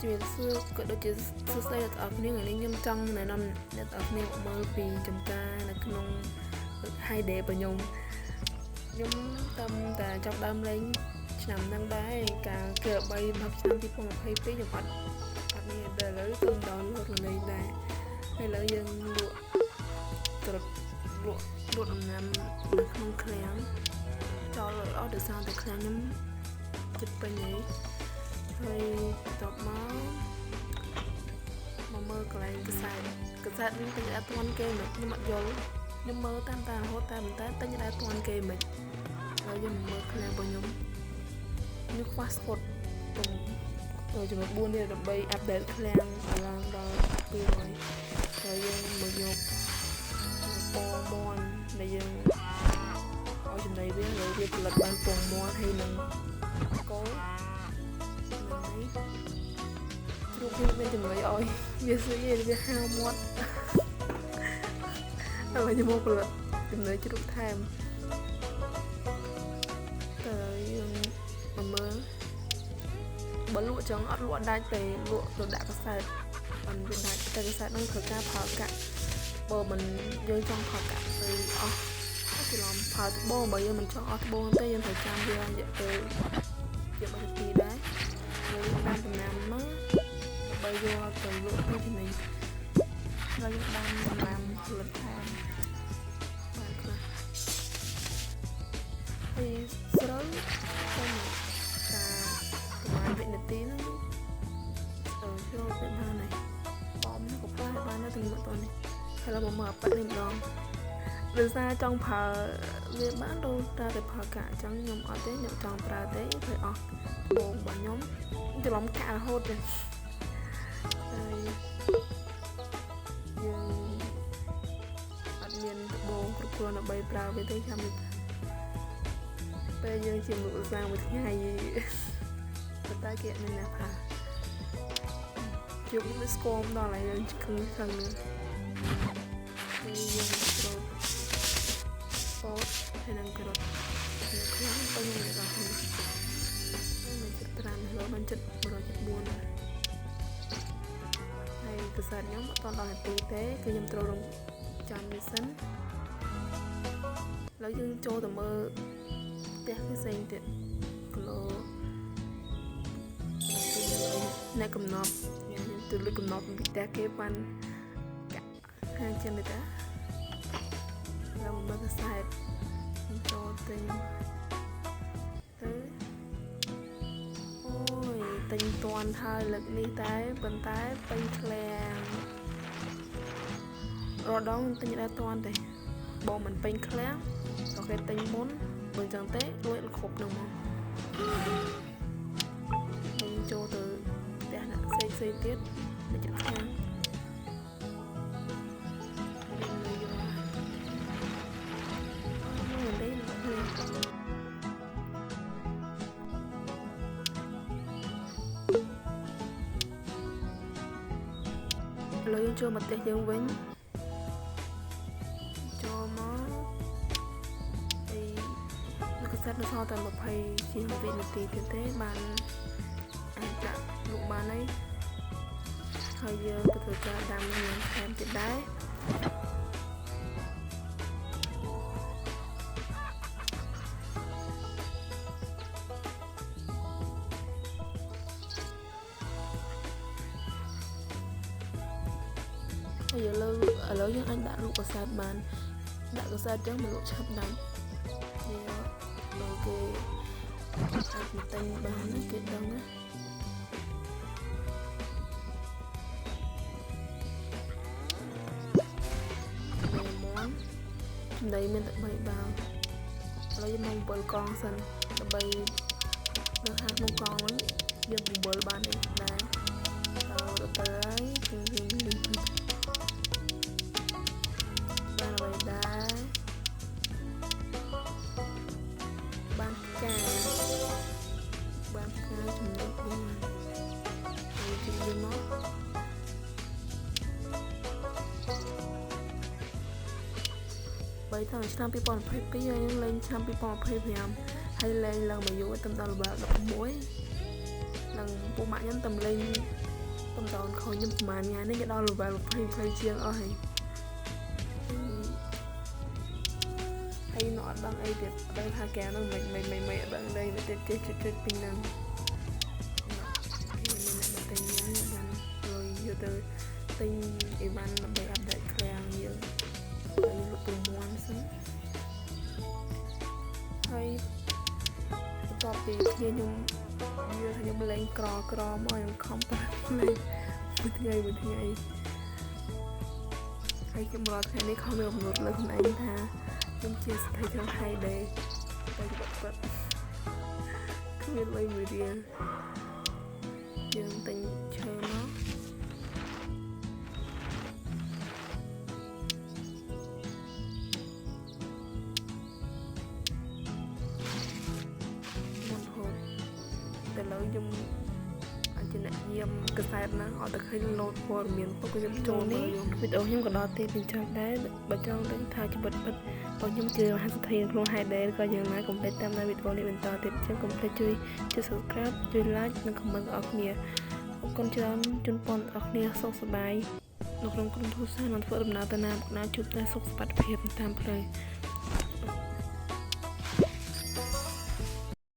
ជំរាបសួរក៏ដូចជាសួស្តីអ្នកទាំងអស់គ្នាថ្ងៃនេះខ្ញុំចង់ណែនាំអ្នកទាំងអស់គ្នាមកមើលពីចំការនៅក្នុង Hay Day របស់ខ្ញុំខ្ញុំតាមតែចាប់ដើមលេងឆ្នាំហ្នឹងដែរកាលគឺ3មកឆ្នាំ2022ខ្ញុំអត់អត់មានដល់ឥឡូវទៅ download មកលេងដែរហើយឥឡូវយើងលក់ត្រុតលក់លក់ដំណាំនៅក្នុងឃ្លាំងចោលអស់ដោយសារតែឃ្លាំងខ្ញុំចិត្តពេញហើយហើយបន្ទាប់មកមកមើលកន្លែងកសែតកសែតនេះទិញអត់ទាន់គេមិនខ្ញុំអត់យល់ខ្ញុំមើលតាមតាមរហូតតែប៉ុន្តែទិញអត់ទាន់គេមិនហើយយើងមកមើលឃ្លាំងរបស់ខ្ញុំខ្ញុំខ្វះស្កុតទំចំនួន4នេះដើម្បី update ឃ្លាំងឲ្យឡើងដល់200ហើយយើងមកយកពងមាន់ដែលយើងឲ្យចំណីវាហើយវាផលិតបានពងមាន់ហើយនឹងគោហ្នឹងហើយជ្រូកវាមានចំណីឲ្យវាស្អីវាហាវមាត់ឥឡូវខ្ញុំមកផលិតចំណីជ្រូកថែមតើយើងមកមើលបើលក់ចឹងអត់លក់ដាច់ទេលក់ទៅដាក់កសែតអត់វាដាច់តែកសែតនឹងត្រូវការផលកាក់បើមិនយើងចង់ផលកាក់ទៅអស់ច្រឡំផលត្បូងបើយើងមិនចង់អស់ត្បូងទេយើងត្រូវចាំវារយៈពេលជា3នាទីដែរហើយតាមដំណាំមកដើម្បីយកទៅលក់ទៅចំណេញហើយយើងបានដំណាំផលិតថែមបានខ្លះហើយស្រូវទៅតាប្រហែលវិនាទីហ្នឹងអឺជ្រុលទៅបានហើយបំនេះក៏ផ្លែបានដែរទាំងមកតនេះហើយឡើយមកមើលអាប៉ិតនេះម្ដងដោយសារចង់ប្រើវាបានដូចតែតែប្រើកាក់អញ្ចឹងខ្ញុំអត់ទេខ្ញុំចង់ប្រើទេធ្វើអស់ត្បូងរបស់ខ្ញុំច្រឡំកាក់រហូតទេហើយយើងអត់មានត្បូងគ្រប់គ្រាន់ដើម្បីប្រើវាទេចាំពេលយើងជាមនុស្សឧស្សាហ៍មួយថ្ងៃប៉ុន្តែគេអត់មានអ្នកប្រើជប់នេះស្គមដល់ហើយយើងខឹងខឹងហើយយើងត្រូតពោតហើយនឹងក្រូចនៅខ្លាំងពេញเลยដល់នេះហើយមិនចិត្ត5ឡូបានចិត្ត174ណាហើយកសែតខ្ញុំអត់ដល់នាទីទេគឺខ្ញុំត្រូវរងចាំវាសិនឥឡូវយើងចូលទៅមើលផ្ទះផ្សេងទៀតគីឡូអ្នកកំណប់ខ្ញុំទៅលួចកំណប់ពីផ្ទះគេបានកាក់ហាងជាងនេះតាเราមកមើលកសែតខ្ញុំចូលទិញទៅអូយទិញតាន់ហើយលើកនេះតែប៉ុន្តែពេញឃ្លាំងរដងទិញដែរតាន់ទេបងមិនពេញឃ្លាំងក៏គេទិញមុនបើអញ្ចឹងទេលួចគ្រប់នឹងមកខ្ញុំចូលទៅផ្ទះអ្នកផ្សេងផ្សេងទៀតនៅជិតខាងមើលនេះមកនេះឥឡូវយើងចូលមកផ្ទះយើងវិញចូលមកហើយនៅកសែតនៅសល់តែ20ជាងវិនាទីទៀតទេបានអាចដាក់លក់បានហើយហើយយើងក៏ធ្វើការដាំញ៉ាំថែមទៀតដែរហើយឥឡូវឥឡូវយើងអាចដាក់លក់កសែតបានដាក់កសែតចឹងមកលក់ឆាប់ដាច់វាបើគេអាចមកទិញបានណាគេដឹងណាមាន់ចំណីមានតែ3បាវឥឡូវយើងមក7កង់សិនដើម្បីនៅហាងក្នុងកង់ហ្នឹងយើង7បានទេដែរទៅទៅហើយគឺយើងបានអ្វីដែរបានផ្កាបានផ្កាចំណុច4ហើយជិះវាមកបីតាំងឆ្នាំ2022ហើយលេងឆ្នាំ2025ហើយលេងឡើងមកយូរទៅដល់ level 16 និងពួកម៉ាក់ខ្ញុំតំលេងតំដនខខ្ញុំប្រហែលថ្ងៃនេះគេដល់ level 20 20ជាងអស់ហើយ ហើយនៅអត់ដឹងអីទៀត អត់ដឹងថាគេហ្នឹងមិនមិនមិនមិនអត់ដឹងទេ វាទៀតចេះជុចជុចពីហ្នឹង គេមានអ្នកមកទិញយើងបានលុយយកទៅទិញអីវ៉ាន់ដើម្បីអាប់ដេតឃ្លាំងយើង ហើយលក់ប្រមួនសិន។ ហើយបន្ទាប់ពីគ្នាខ្ញុំយល់ថាខ្ញុំលេងក្រក្រមក ខ្ញុំខំប្រាំលេងមួយថ្ងៃមួយថ្ងៃ ហើយខ្ញុំរាល់ថ្ងៃនេះខំមានកំណត់លើខ្លួនឯងថាខ្ញុំជាស្ត្រីក្នុង High Day តែគាត់គាត់គ្មានលុយមួយរៀល។ យើងទិញឈើមកមុនហូត តែឥឡូវខ្ញុំអាចជាអ្នកយាមកសែតណា អត់តែឃើញលោតព័ត៌មានពុកខ្ញុំចូលនេះ វីដេអូខ្ញុំក៏ដល់ទីបញ្ចប់ដែរ។ បើចង់ដឹងថាជីវិតពិតរបស់ខ្ញុំជាមហាសេដ្ឋីក្នុង High Day ក៏យ៉ាងណា កុំភ្លេចតាមដានវីដេអូនេះបន្តទៀត។ ចឹងកុំភ្លេចជួយចុច Subscribe ជួយ Like និង Comment ដល់អ្នកគ្នា។ អរគុណច្រើន ជូនពរអ្នកគ្នាសុខសប្បាយនៅក្នុងក្រុមគ្រួសារ និងធ្វើដំណើរទៅណាមកណាជួបតែសុខសុវត្ថិភាពតាមផ្លូវ។